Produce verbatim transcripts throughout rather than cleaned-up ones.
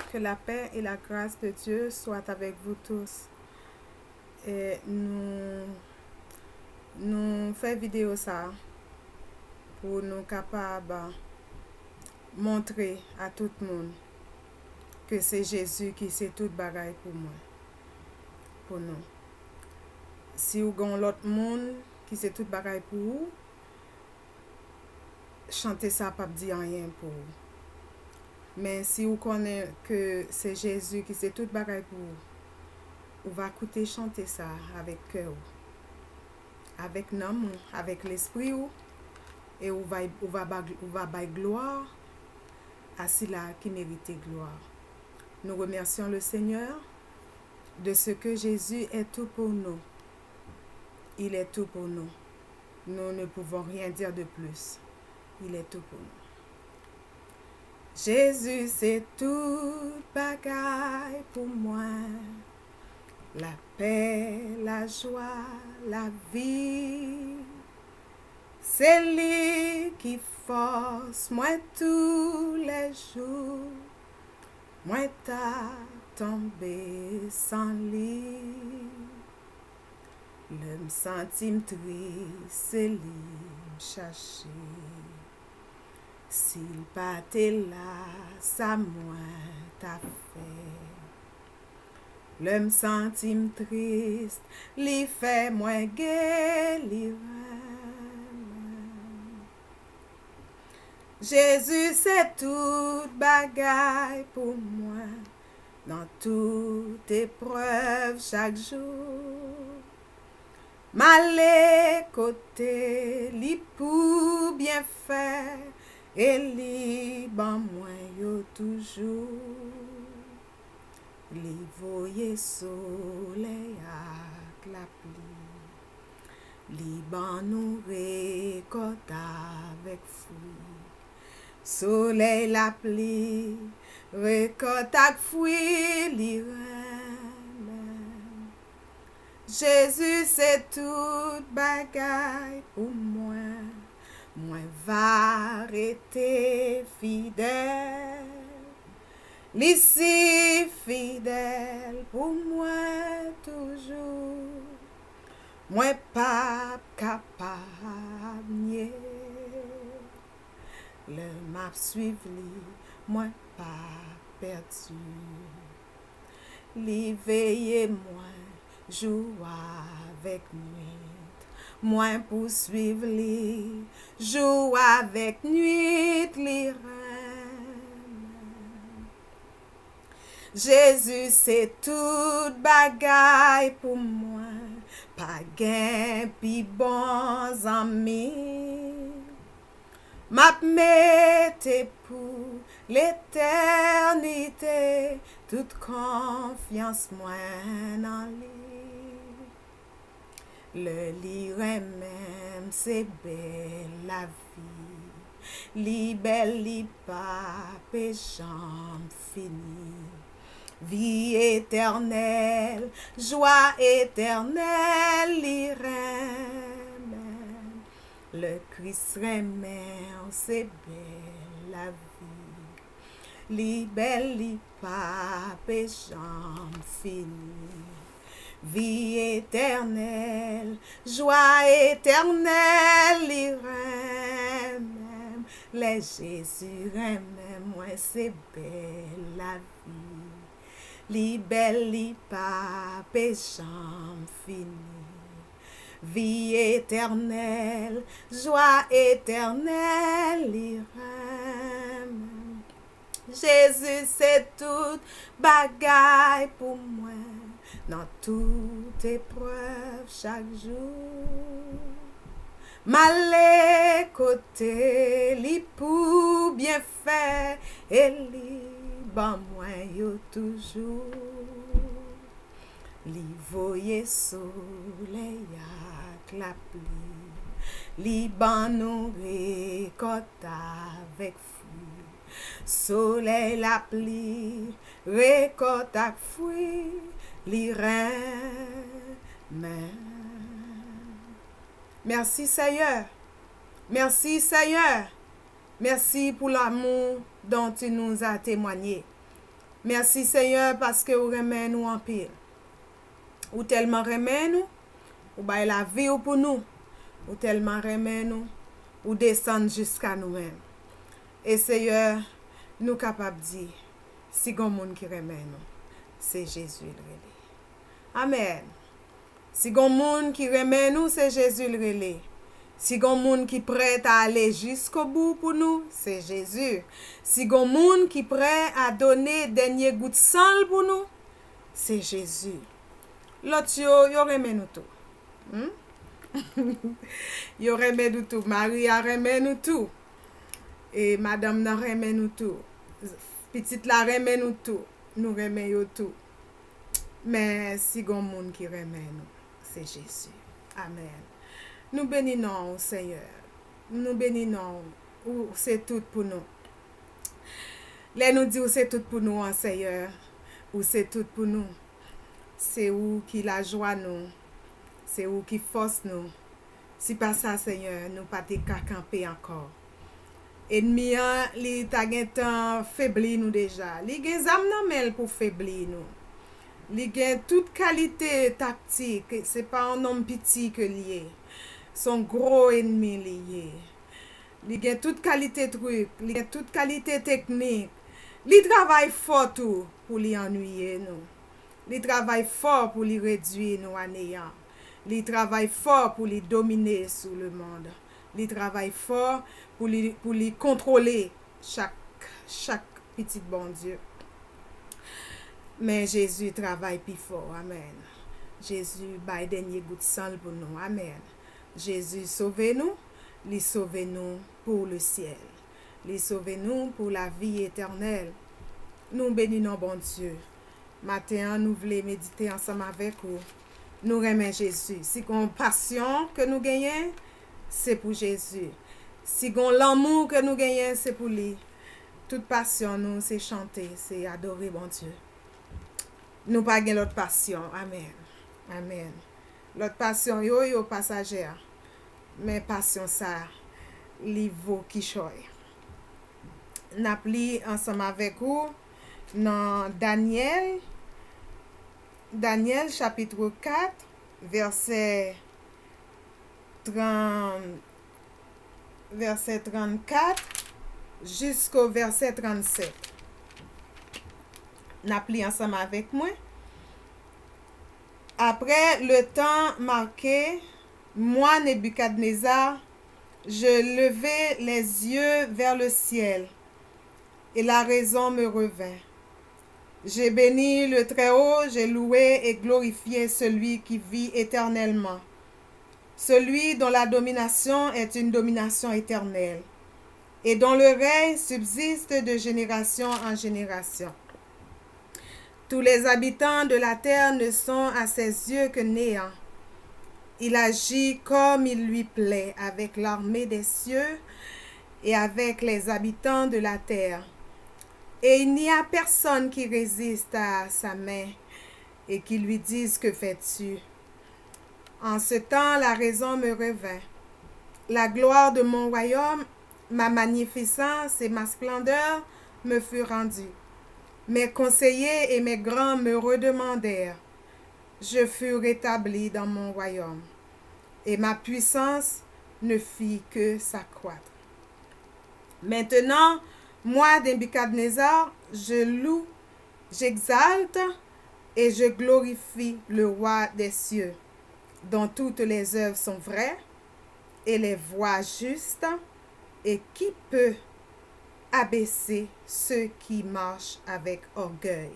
Que la paix et la grâce de Dieu soient avec vous tous. E nou, nou fè videyo sa a pou nou kapab montre a tout moun ke se Jezi ki se tout bagay pou mwen, pou nou. Si w gen yon lòt moun ki se tout bagay pou ou, chante sa p ap di anyen pou ou. Men si ou konnen ke se Jezi ki se tout bagay pou ou, ou va koute chante sa avèk kè ou, avèk nanm ou, avèk lespri ou, e ou va, ou va, ba- ou va bay glwa a sila ki merite glwa. Nous remercions le Seigneur de ce que Jésus est tout pour nous. Il est tout pour nous. Nous ne pouvons rien dire de plus. Il est tout pour nous. Jezi se tout bagay pou mwen. Lapè, lajwa, lavi. Se li ki fòs mwen toulèjou. Mwen ta tonbe san li. Lè m santi m tris, se li m chache. Si l pa te la, sa mwen ta fè? Lè m santi m tris, li fè mwen gen, li renmen. Jezi se tout bagay pou mwen, nan tout eprèv chak jou. M ale kote li pou byenfè, e li ban mwen yo toujou. Li voye solèy ak lapli. Li ban nou rekòt avèk fwi. Solèy, lapli, rekòt ak fwi li renmen. Jezi se tout bagay pou mwen. Mwen va rete fidèl. Li si fidèl pou mwen toujou. Mwen p ap kapab nye. Lè m ap swiv li, mwen p ap pèdi. Li veye mwen jou avèk nwit. Mwen pouswiv li jou avèk nwit, li renmen. Jezi se tout bagay pou mwen, pa gen pi bon zanmi. M ap mete pou letènite tout konfyans mwen nan li. Lè li renmen m, se bèl lavi. Li bèl, li pa pe janm fini. Vi etènèl, jwa etènèl, li renmen m. Lè Kris renmen w, se bèl lavi. Li bèl, li pa pe janm fini. Vi etènèl, jwa etènèl, li renmen m. Lè Jezi renmen mwen, se bèl lavi. Li bèl, li pa pe janm fini. Vi etènèl, jwa etènèl, li renmen m. Jezi se tout bagay pou mwen, nan tout eprèv chak jou. M ale kote li pou byenfè, e li ban mwen yo toujou. Li voye solèy ak lapli. Li ban nou rekòt avèk fwi. Solèy, lapli, rekòt ak fwi, li renmen. Mèsi, Seyè. Mèsi, Seyè. Mèsi pou l'amour dont tu nous as témoigné. Mèsi, Senyè, paske ou renmen nou anpil. Ou tèlman renmen nou, ou bay lavi w pou nou. Ou tèlman renmen nou, ou desann jiska nou menm. E, Senyè, nou kapab di, si gon moun ki renmen nou, se Jezi l rele. Amèn. Si gon moun ki renmen nou, se Jezi l rele. Si gon moun ki prèt a ale jiskobou pou nou, se Jezi. Si gon moun ki prè a done dènye gout san l pou nou, se Jezi. Lòt yo, yo renmen nou tou. Hmm? Yo renmen nou tou. Mari a renmen nou tou. E madanm nan renmen nou tou. Pitit la renmen nou tou. Nou renmen yo tou. Men si gon moun ki renmen nou, se Jezi. Amèn. Nou beni non w, Senyè. Nou beni non w. Ou se tout pou nou. Lè nou di ou se tout pou nou an, Senyè, ou se tout pou nou. Se ou ki lajwa nou. Se ou ki fòs nou. Si pa sa, Senyè, nou pa te ka kanpe ankò. Ènmi an, li ta gentan febli nou deja. Li gen zam nan men l pou febli nou. Li gen tout kalite taktik. Se pa yon nonm piti ke l ye. Se yon gwo ènmi li ye. Li gen tout kalite trik. Li gen tout kalite teknik. Li travay fò tou pou li annuiye nou. Li travay fò pou li redui nou a neyan. Li travay fò pou li domine sou lemonn. Li travay fò pou li, pou li kontwole chak, chak pitit Bondye. Men Jezi travay pi fò. Amèn. Jezi bay dènye gout san l pou nou. Amèn. Jezi sove nou. Li sove nou pou le syèl. Li sove nou pou lavi etènèl. Nou beni non Bondye. Maten an, nou vle medite ansanm avèk ou. Nou renmen Jezi. Si gon pasyon ke nou genyen, se pou Jezi. Si gon lanmou ke nou genyen, se pou li. Tout pasyon nou, se chante, se adore Bondye. Nou pa gen lòt pasyon. Amèn. Amèn. Lòt pasyon yo, yo pasajè. Men pasyon sa, li vo kichòy. N ap li ansanm avèk ou nan Danyèl, Danyèl chapit kat, vèsè trant, vèsè trannkat jisko vèsè trannsèt. N ap li ansanm avèk mwen. Après le temps marqué, moi, Nebuchadnezzar, je levai les yeux vers le ciel, et la raison me revint. J'ai béni le Très-Haut, j'ai loué et glorifié celui qui vit éternellement, celui dont la domination est une domination éternelle, et dont le règne subsiste de génération en génération. Tous les habitants de la terre ne sont à ses yeux que néant. Il agit comme il lui plaît avec l'armée des cieux et avec les habitants de la terre. Et il n'y a personne qui résiste à sa main et qui lui dise: Que fais-tu? En ce temps, la raison me revint. La gloire de mon royaume, ma magnificence et ma splendeur me furent rendues. Mes conseillers et mes grands me redemandèrent. Je fus rétabli dans mon royaume, et ma puissance ne fit que s'accroître. Maintenant, moi, Nebuchadnezzar, je loue, j'exalte et je glorifie le Roi des cieux, dont toutes les œuvres sont vraies et les voies justes, et qui peut abaisser ceux qui marchent avec orgueil?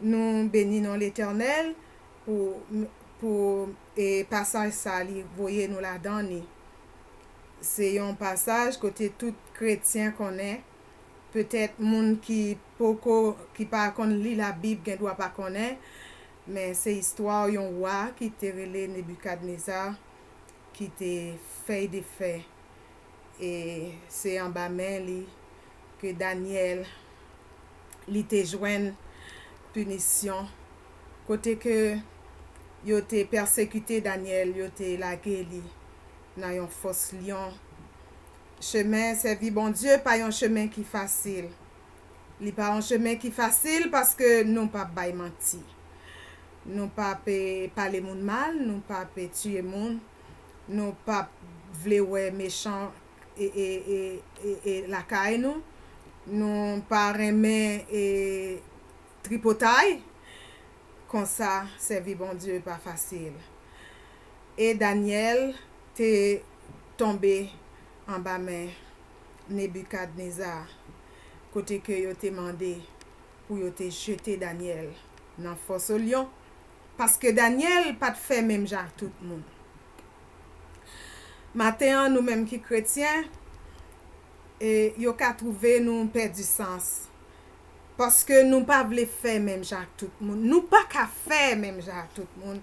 Nou beni non Letènèl pou, pou, e, pasaj sa li voye nou ladan li. Se yon pasaj kote tout kretyen konnen, petèt moun ki poko, ki pa konn li Labib gen dwa pa konnen, men se istwa yon wa ki te rele Nebikadneza ki te fèy defè. E se anba men li ke Danyèl, li te jwenn pinisyon, kote ke yo te pèsekite Danyèl, yo te lage li nan yon fòs lyon. Chemen sèvi Bondye pa yon chemen ki fasil. Li pa yon chemen ki fasil paske nou p ap bay manti. Nou p ap, eh, pale moun mal, nou p ap, eh, tiye moun, nou p ap vle wè mechan e, e, e, e, e lakay nou. Nou pa renmen, e, tripotay. Konsa, sèvi Bondye pa fasil. E Danyèl te tonbe anba men Nebikadneza, kote ke yo te mande pou yo te jete Danyèl nan fòs o lyon, paske Danyèl pa t fè menm jan ak tout moun. Maten an, nou menm ki kretyen, e, yo ka twouve nou pèdi sans, paske nou pa vle fè menm jan ak tout moun. Nou pa ka fè menm jan ak tout moun.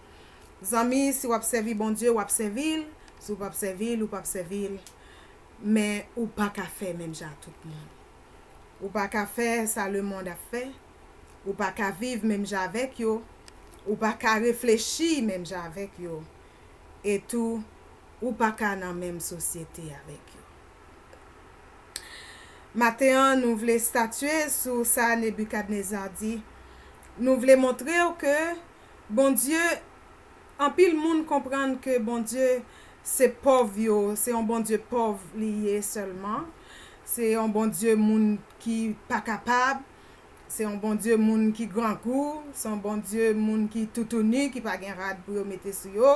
Zanmi, si w ap sèvi Bondye, w ap sèvi l. Si w p ap sèvi l, ou p ap sèvi l. Men ou pa ka fè menm jan ak tout moun. Ou pa ka fè sa lemonn ap fè. Ou pa ka viv menm jan avèk yo. Ou pa ka reflechi menm jan avèk yo. E tou, ou pa ka nan menm sosyete avèk yo. Maten an, nou vle statye sou sa Nebikadneza di. Nou vle montre w ke Bondye, anpil moun konprann ke Bondye se pòv yo, se yon Bondye pòv li ye sèlman. Se yon Bondye moun ki pa kapab. Se yon Bondye moun ki grangou. Se yon Bondye moun ki toutouni, ki pa gen rad pou yo mete sou yo.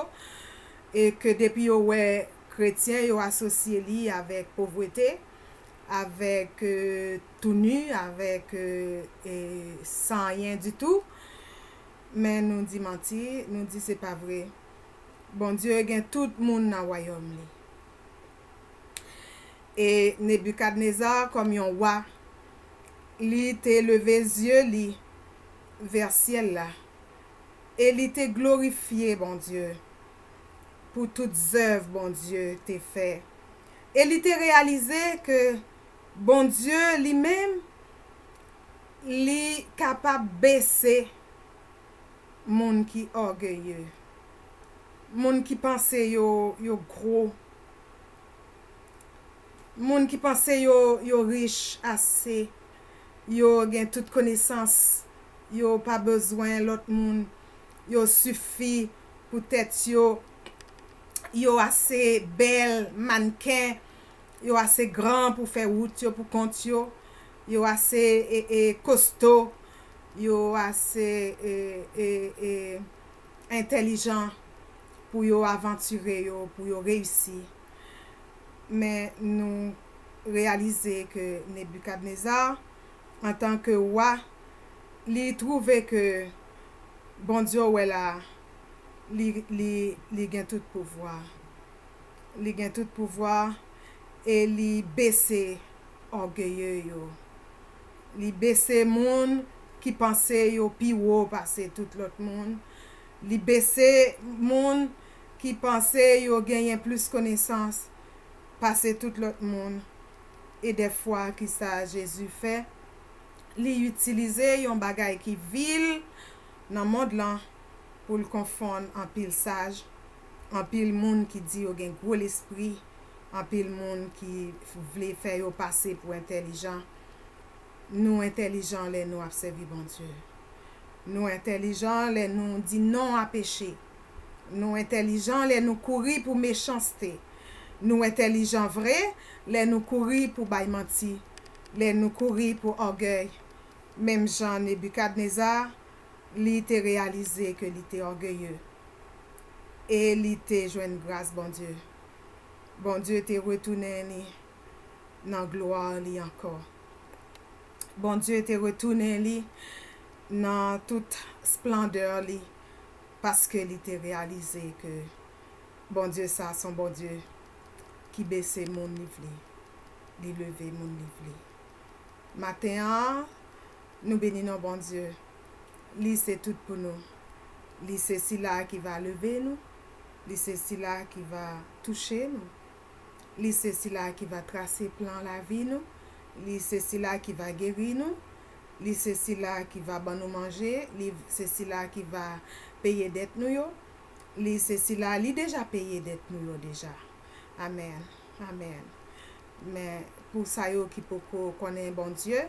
E ke depi yo wè kretyen, yo asosye li avèk povrete, avèk, eh, touni, avèk, eh, eh, san anyen ditou. Men nou di manti, nou di se pa vre. Bondye gen tout moun nan wayòm li. E Nebikadneza, kòm yon wa, li te leve zye li vè syèl la, e li te glorifye Bondye pou tout zèv Bondye te fè. E li te reyalize ke Bondye li menm, li kapab bese moun ki ògeye, moun ki panse yo, yo gwo, moun ki panse yo, yo rich ase, yo gen tout konesans, yo pa bezwen lòt moun, yo sifi pou tèt yo, yo ase bèl mannken, yo ase gran pou fè wout yo pou kont yo, yo ase, e, e, kosto, yo ase, e, e, e, entèlijan pou yo avantire yo, pou yo reyisi. Men nou reyalize ke Nebikadneza, antanke wa, li twouve ke Bondye w wè la, li, li, li gen tout pouvwa. Li gen tout pouvwa e li bese ògeye yo. Li bese moun ki panse yo pi wo pase tout lòt moun. Li bese moun ki panse yo genyen plis konesans pase tout lòt moun. E dèfwa, ki sa Jezi fè? Li itilize yon bagay ki vil nan mond lan pou l konfonn anpil saj, anpil moun ki di yo gen gwo lespri, anpil moun ki vle fè yo pase pou entèlijan. Nou entèlijan lè nou ap sèvi Bondye. Nou entèlijan lè nou di non a peche. Nou entèlijan lè nou kouri pou mechanste. Nou entèlijan vre lè nou kouri pou bay manti, lè nou kouri pou ògèy. Menm jan Nebikadneza, li te reyalize ke li te ògeye e li te jwenn gras Bondye. Bondye te retounen li nan glwa li ankò. Bondye te retounen li nan tout splandè li, paske li te reyalize ke Bondye sa se yon Bondye ki bese moun li vle, li leve moun li vle. Maten an, nou beni non Bondye. Li se tout pou nou. Li se sila ki va leve nou. Li se sila ki va touche nou. Li se sila ki va trase plan lavi nou. Li se sila ki va geri nou. Li se sila ki va ban nou manje. Li se sila ki va peye dèt nou yo. Li se sila, li deja peye dèt nou yo deja. Amèn. Amèn. Men pou sa yo ki poko konnen Bondye,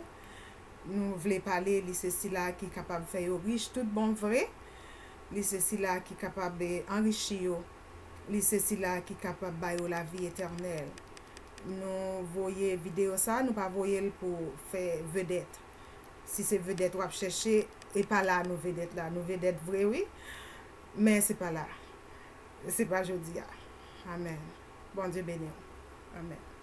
Nou vle pale, li se sila ki kapab fè yo rich tout bon vre. Li se sila ki kapab, eh, anrichi yo. Li se sila ki kapab ba yo lavi etènèl. Nou voye videyo sa, nou pa voye l pou fè vedèt. Si se vedèt w ap chèche, e pa la nou vedèt la. Nou vedèt vre, wi. Men se pa la. Se pa jodi a. Amèn. Bondye beni w. Amèn.